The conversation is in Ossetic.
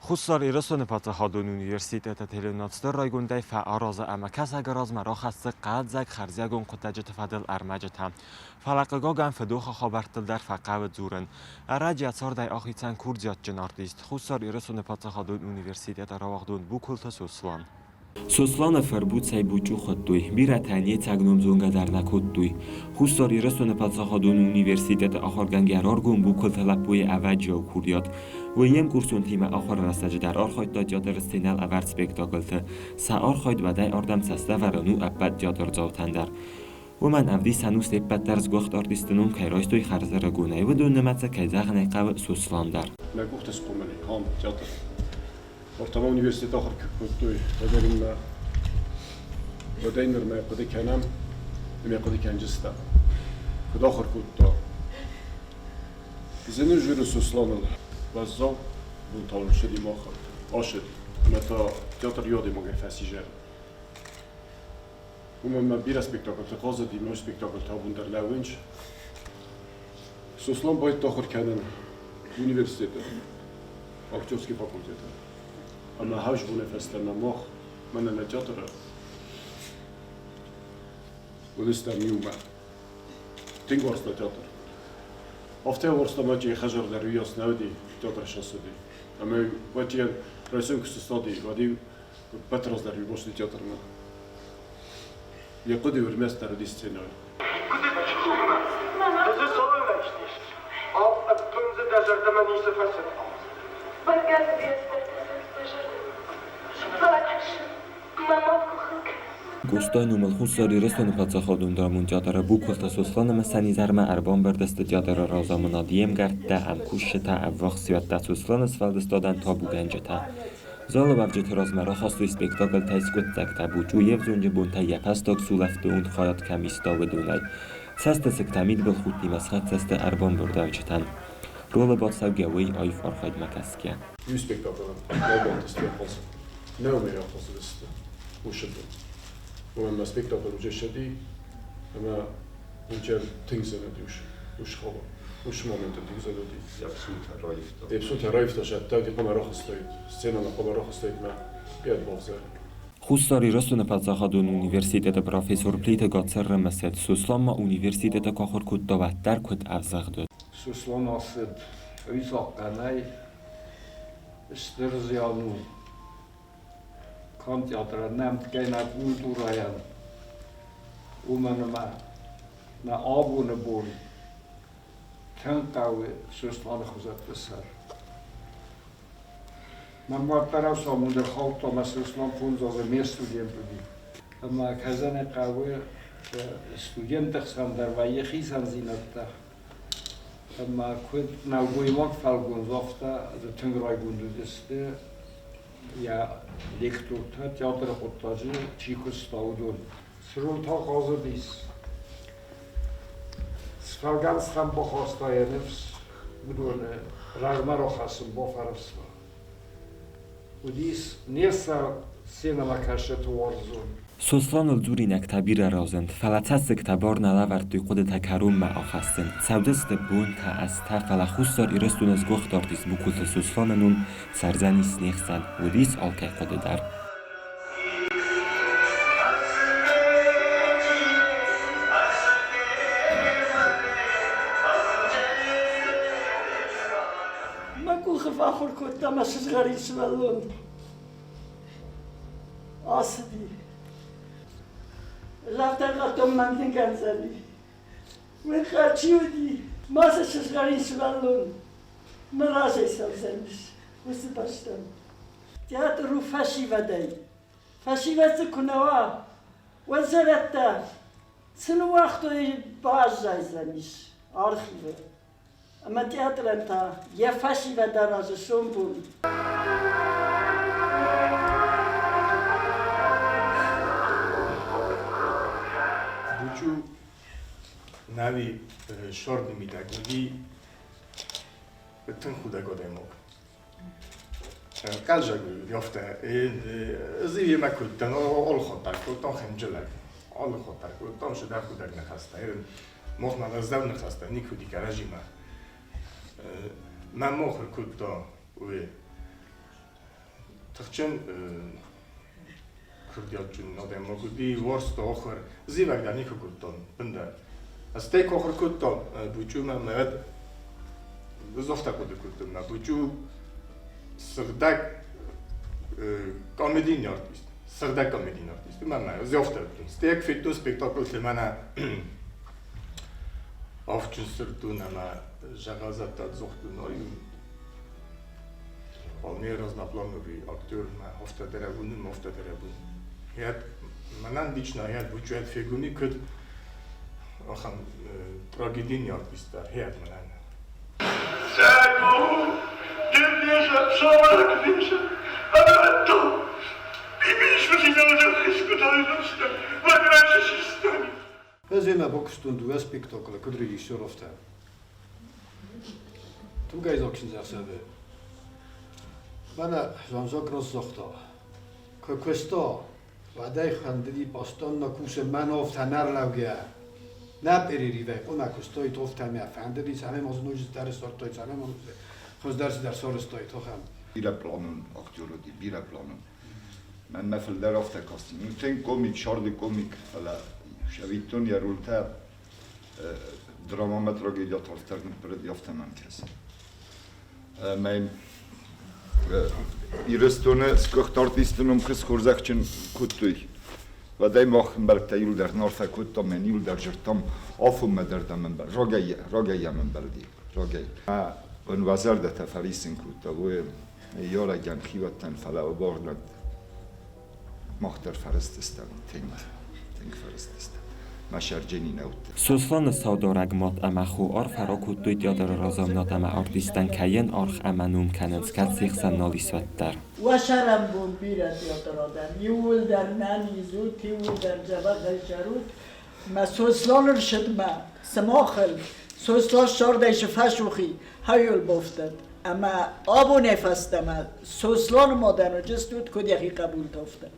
Хуссар Ирыстоны паддзахадон университеты теленацдзор райгондӕй фӕаразы ӕмӕ кӕсӕгы размӕ рахӕссы хъӕлдзӕг хӕрзиуӕгон хъуыддаджыты фӕдыл ӕрмӕджытӕ. Фӕлӕ, хъыгагӕн, фыдохы хабӕрттыл дӕр фӕхъӕуы дзурын. Ӕрӕджы йӕ цардӕй ахицӕн курдиатджын артист, Хуссар Ирыстоны паддзахадон университеты рауагъдон Букуылты Сослан. Сосланы фӕрбуцӕй бучъу хуыдтой, бирӕтӕ не цӕг ном зонгӕ дӕр нӕ кодтой. Хуссар Ирыстоны паддзахадон университеты ахуыргӕнгӕ раргом Букуылты лӕппуйы ӕвӕджиау курдиат. Уый йе мкурсонтимӕ ахуыры рӕстӕджы дӕр архайдта театры сценӕйыл ӕвӕрд спектаклты. Сӕ архайд уӕдӕй ардӕм цӕстӕвӕрӕн у ӕппӕт театрдзаутӕн дӕр. Уымӕн ӕвдисӕн у се ппӕт дӕр сгуыхт артисты ном кӕй райстой хӕрзӕрыгонӕй, уыдон нымӕцы, кӕй зӕгъын ӕй хъӕуы, Сослан дӕр. Мӕ къухты схъомыл и канд театр. Ортама университеты ахуыр кодтой уӕдӕй Уӕдӕй нырмӕ хъуыды кӕнӕм ӕмӕ хъуыды кӕнджыстӕм. Куыд ахуыр кодта? Зыны жюри Сосланыл уӕззау бонтау ссыди махӕн. Ашыд, ӕмӕ та театр йодемагӕй фӕци зӕрд. Уымӕн мӕ бирӕ спектакльты хъазыди, мӕ спектакльты абон дӕр лӕууынц. Сослан байдыдта ахуыр кӕнын университеты, актерский факультеты. Ӕмӕ хӕрзбонӕй фӕстӕмӕ мах, мӕнӕ нӕ театры, уыдыстӕм иумӕ. Тынг уарзта театр. Афтӕ уарзта мӕ чи хӕзар дӕр уыйас нӕ уыди, театры сӕсыди. Ӕмӕ уӕд райсом куы сыстади, уӕд-иу ӕппӕт раздӕр иу бацыди театрмӕ. Йӕ хъуыды ӕрмӕстдӕр уыди сценӕйыл. Ау, ӕппын дзы дӕ зӕрдӕмӕ ницы фӕцыд? Бӕргӕ дзы бирӕ цыдӕртӕ цыд мӕ зӕрдӕмӕ, фӕлӕ кӕсын, мӕ мад куы хыл кӕны. Къостайы номыл Хуссар Ирыстоны паддзахадон драмон театры Букуылты Сослан ӕмӕ Сӕнизӕрмӕ ӕрбамбырд сты театры разамынад, йе мгӕрттӕ, ӕмкусджытӕ, ӕввахс хиуӕттӕ Сосланы сфӕлдыстадӕн табугӕнджытӕ. Залы уӕвджыты размӕ рахастой спектакльтӕй скъуыддзӕгтӕ Бучъу йе взонджы бонтӕй йӕ фӕстаг сулӕфты онг хайад кӕм иста, уыдонӕй. Цӕстысыгтӕ мидбылхудтимӕ схӕццӕ сты ӕрбамбырдуӕвджытӕн. Ролы бацӕугӕ уый аив архайдмӕ кӕсгӕ. Иу спектаклы нал бантысти ахъазын. Нӕумӕ ахъазыдысты уыщыты. Уымӕн ӕмӕ спектакль уыджы ссыди ӕмӕ уыджы тынг зын уыди уыцы хабар. Уыцы моменты тынг зын уыди. Епсутӕ раивта. Епсутӕ раивта, сӕттӕг хъуамӕ рахызтаид, сценӕмӕ хъуамӕ рахызтаид мӕ йӕ бавзӕр. Хуссар Ирыстоны паддзахадон университеты профессор Плиты Гацыр рымысыд, Сослан ма университеты куы ахуыр кодта, уӕддӕр куыд ӕвзӕгъд уыд. Сослан ацыд уый цахъхъӕнӕй стыр зиан у канд театрӕн, нӕмтгӕй нӕ культурӕйӕн, уымӕн ӕмӕ нӕ абоны бон тынг хъӕуы Сосланы хуызӕтты сӕр. Мӕн уӕддӕр ӕфсамонд ӕрхаудта, мӕ Сослан фондз азы ме студент уыди. Ӕмӕ кӕдзӕнӕ хъӕуы студентты хсӕн дӕр вӕййы хицӕндзинӕдтӕ. Ӕмӕ куыд нӕлгоймаг фӕлгондз, афтӕ дзы тынг райгонд уыдысты йӕ лектортӕ, театры хъуыддаджы чи куыста, уыдон. Цы ролтӕ хъазыдис, цы фӕлгӕндзтӕм бахаста йӕ ныфс, уыдоны размӕ рахӕссын бафӕрӕзта. Уыдис не сценӕмӕкӕсджыты уарзон. Сосланыл дзуринӕгтӕ бирӕ разынд, фӕлӕ цӕссыгтӕ бар нӕ лӕвӕрдтой хъуыдытӕ кӕронмӕ ахӕссын. Цӕудзысты бонтӕ, азтӕ, фӕлӕ Хуссар Ирыстоны сгуыхт артист Букуылты Сосланы ном цӕрдзӕнис не хсӕн, уыдис алкӕй хъуыды дӕр. Мӕ къухы фӕахуыр кодта мӕ сызгъӕрин сывӕллон. Ацыди. Равдӕргъӕвтон мӕм дын кӕндзӕни. Уый хъӕр чи уыди, ма цы сызгъӕрин сывӕллон мӕ разӕй цӕудзӕнис уыцы бӕстӕм. Театр у фӕсивӕдӕй. Фӕсивӕд дзы куы нӕ уа, уӕд зӕрӕдтӕ цы ныууагътой, баззайдзӕнис архивы. Ӕмӕ театрӕн та йӕ фӕсивӕд аразы сомбон. Бучу нави сорды мидӕг уыди тынг худӕг адӕймаг. Хъӕлдзӕг уыди афтӕ. Ӕз йемӕ куыдтӕн, алы кодтам хынджылӕг. Алы хатт кодтам цыдӕр худӕг ныхӕстӕ. Махмӕ уӕззау ныхӕстӕ никуы уыди кӕрӕдзимӕ. Мӕ мохыр кодта уый. Тыхджын курдиатджын адӕймаг уыди, уарзта ахуыр. Зивӕг дӕр никуы кодтон, бындӕр. Стӕй куы ахуыр кодтон Бучумӕ, мӕ уӕд ӕз афтӕ хъуыды кодтон, мӕ Бучу сыгъдӕг комедийный артист, сыгъдӕг комедийный артист. Мӕ мӕ ӕз афтӕ уыдтон. Стӕй куы федтон спектакльты мӕнӕ Авджын сырддон ӕмӕ зӕгъӕзӕдтӕ ӕдзухдон Вполне разноплановый актер, афтӕ дӕр уынын, афтӕ дӕр уынын. Хӕд мӕнӕн лично хӕд бучуӕд фегуни куыд ахӕм трагедийный артист дӕр хӕд мӕнӕн. Сӕго, Девнеша, Пшаваракнеша, Аратто, Ӕз имӕ бакуыстон дууӕ спектаклы, куд режиссер, афтӕ. Тугӕйдзаг чындзӕхсӕвы. Мӕнӕ Жан-Жак Росс загъта, куы куыста, уӕдӕй фӕндыди постоянно кусын мӕн афтӕ нӕ рлӕугӕ. Нӕ перерывӕй хъуамӕ куыстой афтӕ мӕ фӕндыди, цӕмӕй ма дзы ноджы цыдӕр ссардтой, цӕмӕй ма хуыздӕр цыдӕр сарӕзтой тохӕн. Бирӕ планон актер уыди, бирӕ планон. Мӕнмӕ фылдӕр афтӕ касти. Ну, тынг комик, сӕрды комик, фӕлӕ цӕвиттон йӕ рольтӕ драмамӕ трагедия тарддӕр ныббырыди, афтӕ мӕм кӕсы. Ӕмӕ Ирыстоны сгуыхт артисты ном куы схорзӕхджын кодтой, уӕд ӕй мах ӕмбӕлттӕ иуылдӕр арфӕ кодтам, мӕн иуылдӕр зыдтам, афонмӕ дӕр дӕм ӕмбӕл, рагӕй, рагӕй йӕм ӕмбӕлди, рагӕй. Мӕ уӕ зӕрдӕтӕ фӕриссын кодта, уый Йорӕгӕн хиуӕттӕн, фӕлӕ бӕгънӕг мах дӕр фӕрыстыстӕм тынг, тынг фӕрыстыстӕм. Мӕ сӕрджени нӕ уыдтӕн. Сосланы саударӕг мад ӕмӕ хо арфӕ ракодтой театры разамынад ӕмӕ артисттӕн кӕйӕн аргъ ӕмӕ ном кӕнынц, кӕд се хсӕн нал ис, уӕддӕр. Уӕ сӕрӕнбон бирӕ театр адӕм, иууылдӕр нӕниз ут, иууылдӕр дзӕбӕхӕй цӕрут. Мӕ Сосланы рцыдмӕ сымахыл Сослан ссардӕй цы фӕсухи, хӕйыл бафтыд. Ӕмӕ абонӕй фӕстӕмӕ Сосланы мадӕн уыдыстут, куыд йӕхи хъӕбултӕ, афтӕ.